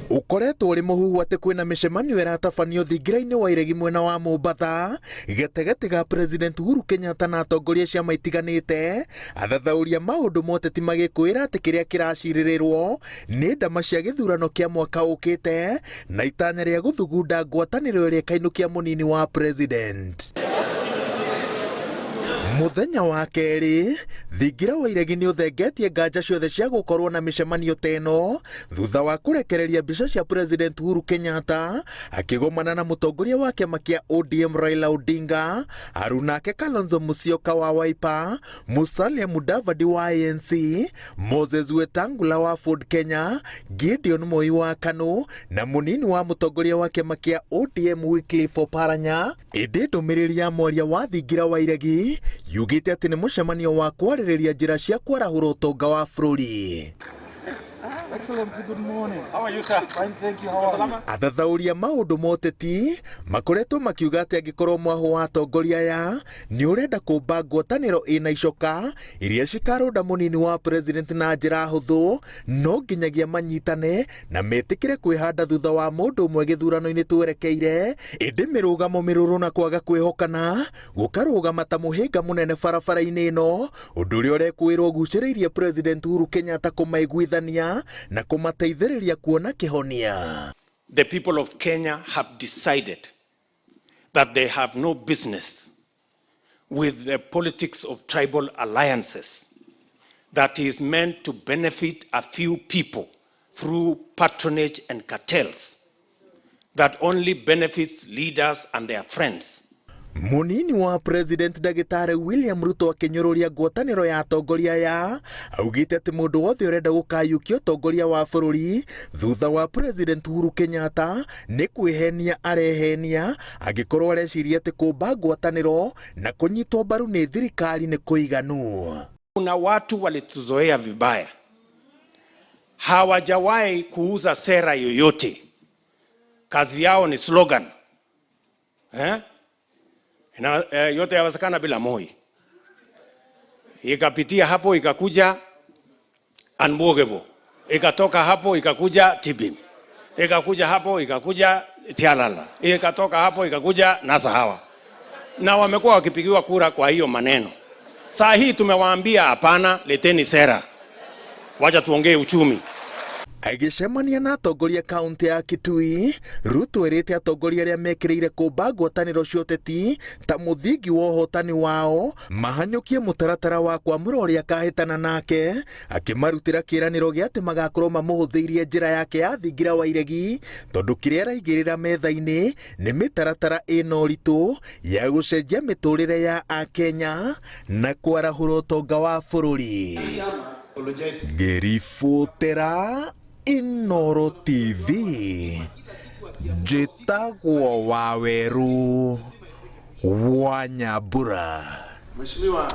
Ũkoretwo ũrĩ mũhuhu atĩ kwĩna mĩcemanio ĩratabanio thingira-inĩ wa iregi mwena wa Mombatha gatagatĩ ga President Uhuru Kenyatta na atongoria ciama itiganĩte. Athathaũri a maũndũ ma ũteti magĩkwĩra atĩ kĩrĩa kĩracirĩrĩrwo nĩ ndama cia gĩthurano kĩa mwaka ũkĩte na itanya rĩa gũthugunda ngwatanĩro ĩrĩa ĩkainũkia mũnini wa President. Mũthenya wa kerĩ, thingira wa iregi nĩ ũthengetie nganja ciothe cia gũkorwo na mĩcemanio ta ĩno thutha wa kũrekereria mbica cia President Uhuru Kenyatta akĩgomana na mũtongoria wa kĩama kĩa ODM Raila Odinga, arunake Kalonzo Musyoka wa Wiper, Musalia Mudavadi wa ANC, Moses Wetangula wa Ford Kenya, Gideon Moi wa KANU na mũnini wa mũtongoria wa kĩama kĩa ODM Wycliffe Oparanya. Ĩndĩ ndũmĩrĩri ya mwaria wa thingira wa iregi yugĩte atĩ nĩ mũcemanio wa kwarĩrĩria njĩra cia kwarahũra ũtonga wa bũrũri. Excellency, good morning. How are you, sir? Fine, thank you. How are you? Athathaũri a maũndũ ma ũteti makoretwo makiuga atĩ angĩkorwo mwahũ wa atongoria aya nĩ ũrenda kũmba ngwatanĩro ĩna icoka iria cikarũnda mũnini wa president na njĩra hũthũ, no nginyagia manyitane na metĩkĩre kwĩhanda thutha wa mũndũ ũmwe gĩthurano-inĩ twerekeire. Ĩndĩ mĩrũgamo mĩrũrũ na kwaga kwĩhokana gũkarũgama ta mũhĩnga mũnene barabara-inĩ ĩno, ũndũ ũrĩa ũrekũĩrwo ũgucĩrĩirie President Uhuru Kenyatta kũmaiguithania na kũmateithĩrĩria kuona kĩhonia. The people of Kenya have decided that they have no business with the politics of tribal alliances that is meant to benefit a few people through patronage and cartels that only benefits leaders and their friends. Munini wa President Ndagĩtarĩ William Ruto akĩnyũrũria ngwatanĩro ya atongoria aya augĩte atĩ mũndũ wothe ũrenda gũkayũkia ũtongoria wa bũrũri thutha wa President Uhuru Kenyatta nĩ kwĩhenia arehenia angĩkorwo areciria atĩ kũmba ngwatanĩro na kũnyitwo mbaru nĩ thirikari nĩ kũiganu. Kuna watu walituzoea vibaya, hawajawahi kuuza sera yoyote, kazi yao ni slogan, eh? Na, yote yawezekana bila Moi. Ikapitia hapo ikakuja Unbwogable, ikatoka hapo ikakuja Tibim, ikakuja hapo ikakuja Tialala, ikatoka hapo ikakuja NASA hawa, na wamekuwa wakipigiwa kura kwa hiyo maneno. Saa hii tumewaambia hapana, leteni sera, wacha tuongee uchumi. Agĩcemania na atongoria kaunti ya Kitui, Ruto erĩte atongoria arĩa mekĩrĩire kũmba ngwatanĩro cia ũteti ta mũthingi wa ũhotani wao mahanyũkie mũtaratara wa kwamũra ũrĩa akahĩtana nake, akĩmarutĩra kĩĩranĩro gĩa atĩ magakorwo mamũhũthĩirie njĩra yake ya thingira wa iregi tondũ kĩrĩa araigĩrĩra metha-inĩ nĩ mĩtaratara ĩna ũritũ ya gũcenjia mĩtũrĩre ya Akenya na kwarahũra ũtonga wa bũrũri. Ngĩribotera Inoro TV, njĩtagwo Waweru wa Nyambura. Mheshimiwa.